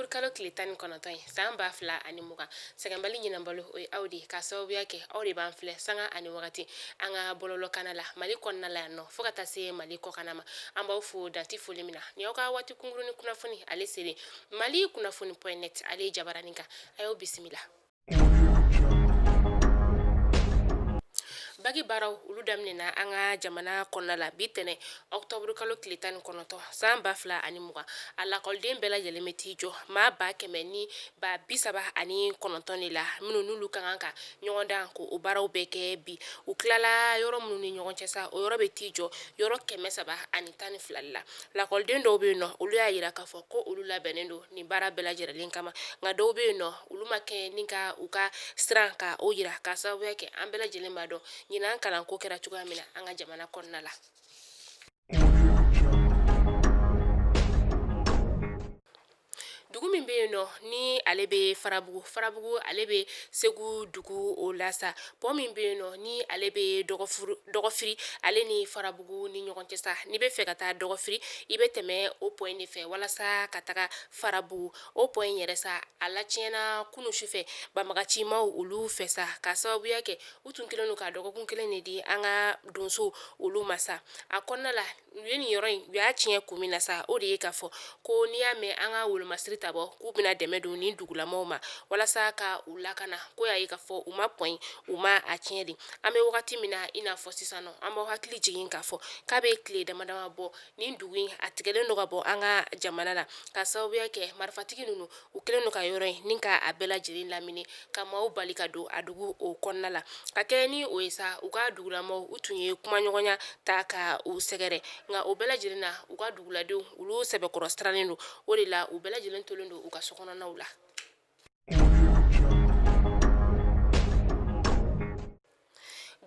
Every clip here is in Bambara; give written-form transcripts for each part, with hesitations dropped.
Ɔkutɔburukalo tile 19 ye san 2020. Sɛgɛnbali ɲinanbalo, o ye aw de ye, k'a sababuya kɛ aw de b'an filɛ sanga ani wagati an ka bɔlɔlɔkanna la Mali kɔnɔna la yan nɔ, fo ka taa se Mali kɔkanna ma. An b'aw fo danti foli min na. Ni aw ka waati kunkuruni kunnafoni ale selen Mali kunnafoni point net ale jabaranin kan, a y'aw bisimila. Baki baaraw olu daminɛna an ka jamana kɔnɔna la bi tɛnɛ ɔkutɔburu kalo tile 19 san 2020. A lakɔliden bɛɛ lajɛlen bɛ t'i jɔ maa 130 139 de la, minnu n'olu ka kan ka ɲɔgɔndan ko o baaraw bɛɛ kɛ bi. U tilala yɔrɔ minnu ni ɲɔgɔn cɛ sa, o yɔrɔ bɛ t'i jɔ yɔrɔ 312 la. Lakɔliden dɔw bɛ yen nɔ, olu y'a jira k'a fɔ ko olu labɛnnen don nin baara bɛɛ lajɛlen kama, nka dɔw bɛ yen nɔ, olu ma kɛ ni ka u ka siran ka o jira, k'a sababuya kɛ an bɛɛ lajɛlen b'a dɔn ɲinan kalanko kɛra cogoya min na an ka jamana kɔnɔna la. Dugu min bɛ yen nɔ ni ale bɛ Farabugu, Farabugu ale bɛ Segu dugu o la sa, pont min bɛ yen nɔ ni ale bɛ Dɔgɔfiri ale ni Farabugu ni ɲɔgɔn cɛ sa, n'i bɛ fɛ ka taa Dɔgɔfiri, i bɛ tɛmɛ o pont in de fɛ walasa ka taga Farabugu. O pont in yɛrɛ sa, a latiɲɛna kunun sufɛ banbagacimaw olu fɛ sa, k'a sababuya kɛ u tun kɛlen don ka dɔgɔkun kelen de di an ka donso olu ma sa. A kɔnɔna la, u ye nin yɔrɔ in, u y'a tiɲɛ kun min na sa, o de ye k'a fɔ ko n'i y'a mɛn an ka wolomasiri ta bɔ k'u bɛna dɛmɛ don nin dugulamaw ma walasa ka u lakana, ko y'a ye k'a fɔ u ma pont in, u ma a tiɲɛ de. An bɛ wagati min na i n'a fɔ sisan nɔ, an b'aw hakili jigin k'a fɔ k'a bɛ tile dama dama bɔ, nin dugu in a tigɛlen don ka bɔ an ka jamana la, ka sababuya kɛ marifatigi ninnu u kɛlen don ka yɔrɔ in ni ka a bɛɛ lajɛlen lamini, ka maaw bali ka don a dugu o kɔnɔna la. Ka kɛ ni o ye sa, u ka dugulamaw u tun ye kumaɲɔgɔnya ta ka u sɛgɛrɛ, nka o bɛɛ lajɛlen na, u ka duguladenw olu sɛbɛkɔrɔ sirannen don. O de la u bɛɛ lajɛlen tolen don u ka sokɔnɔnaw la.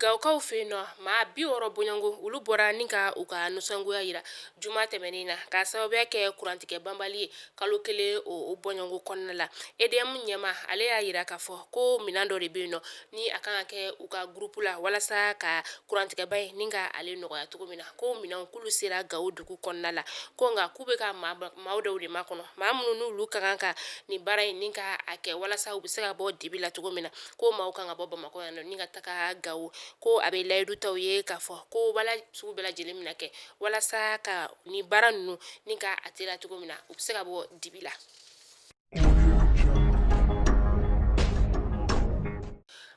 Gawokaw fɛ yen nɔ, maa 60 bɔɲɔgɔnko olu bɔra ni ka u ka nisɔngoya jira juma tɛmɛnen na, k'a sababuya kɛ kurantigɛ banbali ye kalo kelen o bɔɲɔgɔnko kɔnɔna la. EDM ɲɛmaa ale y'a jira k'a fɔ ko minɛn dɔ de bɛ yen nɔ ni a kan ka kɛ u ka gurupu la walasa ka kurantigɛba in ni ka ale nɔgɔya cogo min na, ko minɛnw k'olu sera Gawo dugu kɔnɔna la, ko nka k'u bɛ ka maaw dɔw de makɔnɔ, maa minnu n'olu ka kan ka nin baara in ni ka a kɛ walasa u bɛ se ka bɔ dibi la cogo min na, ko maaw kan ka bɔ Bamakɔ yan nɔ ni ka taga Gawo. Ko a bɛ layidu ta u ye k'a fɔ ko wala sugu bɛɛ lajɛlen bɛna kɛ walasa ka nin baara ninnu ni ka a teliya cogo min na, u bɛ se ka bɔ dibi la.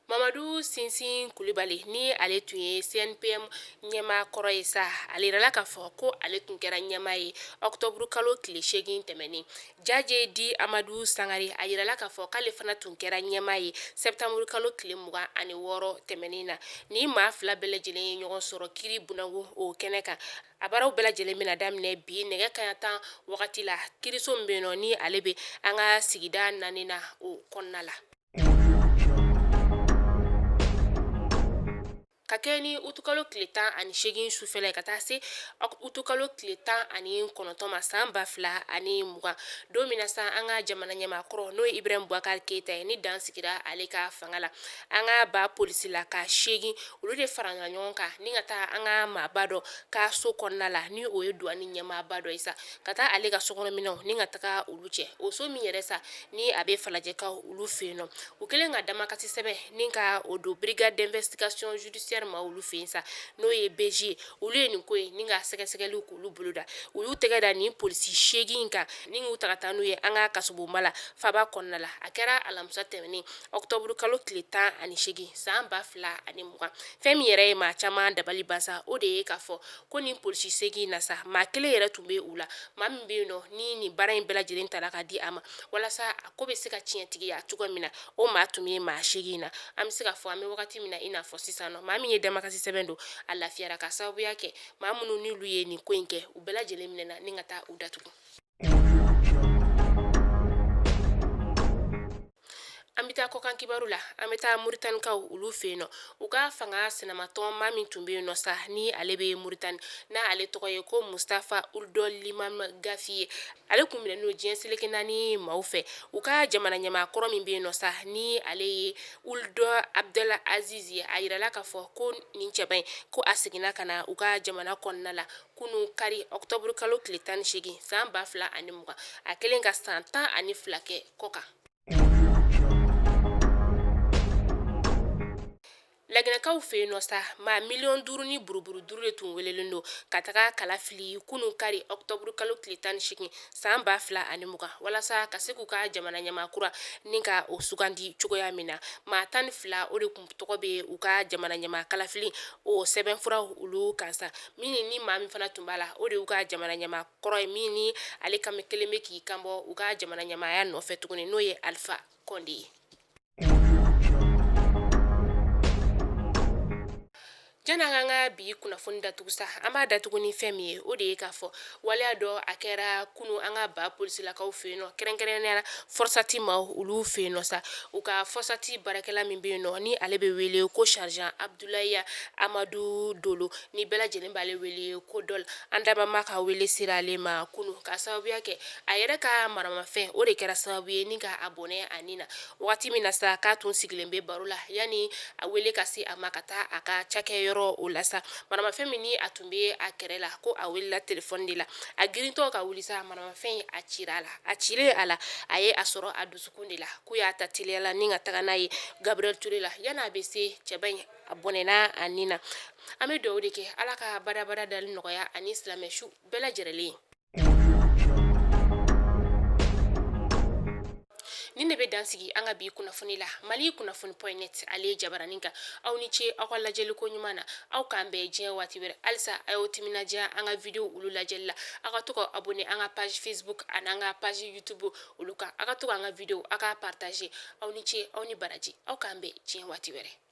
Mamadu Sinsin Kulibali, ni ale tun ye CNPM ɲɛmaa kɔrɔ ye sa, ale yirala k'a fɔ ko ale tun kɛra ɲɛmaa ye ɔkutɔburu kalo tile 8 tɛmɛnen. Jaje di Amadu Sangare, a yirala k'a fɔ k'ale fana tun kɛra ɲɛmaa ye sɛtanburu kalo tile 26 tɛmɛnen na. Ni maa fila bɛɛ lajɛlen ye ɲɔgɔn sɔrɔ kiri bunakun o kɛnɛ kan. A baaraw bɛɛ lajɛlen bɛna daminɛ bi nɛgɛ kanɲɛ 10 wagati la, kiriso min bɛ yen nɔ ni ale bɛ an ka sigida naani na o kɔnɔna la. Ka kɛ ni utukalo tile 18 sufɛla ye ka taa se utukalo tile 19 ma san 2020, don min na sa an ka jamana ɲɛmaa kɔrɔ n'o ye Ibrahim Boubacar Keita ye, ni dan sigira ale ka fanga la, an ka ba polisilaka 8 olu de farala ɲɔgɔn kan ni ka taa an ka maaba dɔ ka so kɔnɔna la, ni o ye duwani ɲɛmaaba dɔ ye sa, ka taa ale ka sokɔnɔminɛnw ni ka taga olu cɛ. O so min yɛrɛ sa ni a bɛ Falajɛkaw olu fɛ yen nɔ, u kɛlen ka damakasi sɛbɛn ni ka o don brigade d'investigation judiciaire ma olu fɛ yen sa, n'o ye BIJ ye. Olu ye nin ko ye ni ka sɛgɛsɛgɛliw k'olu boloda. U y'u tɛgɛ da nin polisi 8 in kan ni k'u ta ka taa n'u ye an ka kasobonba la faba kɔnɔna la. A kɛra alamisa tɛmɛnen ɔkutɔburu kalo tile 18 san 2020. Fɛn min yɛrɛ ye maa caman dabali ban sa, o de ye k'a fɔ ko nin polisi 8 in na sa, maa kelen yɛrɛ tun bɛ u la, maa min bɛ yen nɔ ni nin baara in bɛɛ lajɛlen tara ka di a ma walasa a ko bɛ se ka tiɲɛtigiya cogo min na, o maa tun bɛ maa 8 in na. An bɛ se k'a fɔ an bɛ wagati min na i n'a fɔ sisan nɔ, maa min ye damakasi sɛbɛn don, a lafiyara, ka sababuya kɛ maa minnu n'olu ye nin ko in kɛ, u bɛɛ lajɛlen minɛna ni ka taa u datugu. An An bɛ taa kɔkan kibaru la. An bɛ taa Muritanikaw olu fɛ yen nɔ. U ka fanga sinamatɔn maa min tun bɛ yen nɔ sa, ni ale bɛ Muritani, n'ale tɔgɔ ye ko Mustafa Uld Limam Gafi ye, ale kun minɛnen don diɲɛ seleke naani maaw fɛ. U ka jamana ɲɛmaa kɔrɔ min bɛ yen nɔ sa, ni ale ye Uld Abdel Aziz ye, a yirala k'a fɔ ko nin cɛba in, ko a seginna ka na u ka jamana kɔnɔna la kunun kari ɔkutɔburu kalo tile 18 san 2020, a kɛlen ka san 12 kɛ kɔkan. Laginɛkaw fɛ yen nɔ sa, maa miliyɔn 5 ni buruburu 5 de tun welelen don ka taga kala fili kunun kari ɔkutɔburu kalo tile 18 san 2020, walasa ka se k'u ka jamana ɲɛmaa kura ni ka o sugandi cogoya min na. Maa 12 o de tun tɔgɔ bɛ u ka jamana ɲɛmaa kalafili o sɛbɛnfuraw olu kan sa. Min ni maa min fana tun b'a la, o de y'u ka jamana ɲɛmaa kɔrɔ ye, min ni ale kami kelen bɛ k'i kanbɔ u ka jamana ɲɛmaaya nɔfɛ tuguni, n'o ye Alifa Kɔnde ye. Janni an ka bi kunnafoni datugu sa, an b'a datugu ni fɛn min ye, o de ye k'a fɔ waleya dɔ a kɛra kunu an ka ba polisilakaw fɛ yen nɔ, kɛrɛnkɛrɛnnenya la FORSAT maaw olu fɛ yen nɔ sa. U ka FORSAT baarakɛla min bɛ yen nɔ, ni ale bɛ wele ko sergent Abudulayi Amadu Dolo, ni bɛɛ lajɛlen b'ale wele ko Dɔl, an dabama ka wele sera ale ma kunu ka sababuya kɛ a yɛrɛ ka maramafɛn o de kɛra sababu ye ni ka a bɔnɛ a ni na. Wagati min na sa k'a tun sigilen bɛ baro la, yanni a wele ka se a ma ka taa a ka cakɛyɔrɔ o la sa, maramafɛn min ni a tun bɛ a kɛrɛ la, ko a welela telefɔni de la. A girintɔ ka wuli sa, maramafɛn a cira a la. A cilen a la, a ye a sɔrɔ a dusukun de la. K'u y'a ta teliya la ni ka taga n'a ye Gabriel Touré la. Yanni a bɛ se, cɛba in a bɔnɛna a ni na. An bɛ dugawu de kɛ, Ala ka badabada dali nɔgɔya ani silamɛ su bɛɛ lajɛlen ye. Nin de bɛ dan sigi an ka bi kunnafoni la Mali kunnafoni point net ale ye jabaranin kan. Aw ni ce aw ka lajɛli ko ɲuman na. Aw k'an bɛn diɲɛ waati wɛrɛ. Halisa a y'aw timinandiya an ka video olu lajɛli la. Aw ka to ka abonné an ka page Facebook ani an ka page YouTube olu kan. Aw ka to an ka video aw ka partager. Aw ni ce, aw ni baraji. Aw k'an bɛn diɲɛ waati wɛrɛ.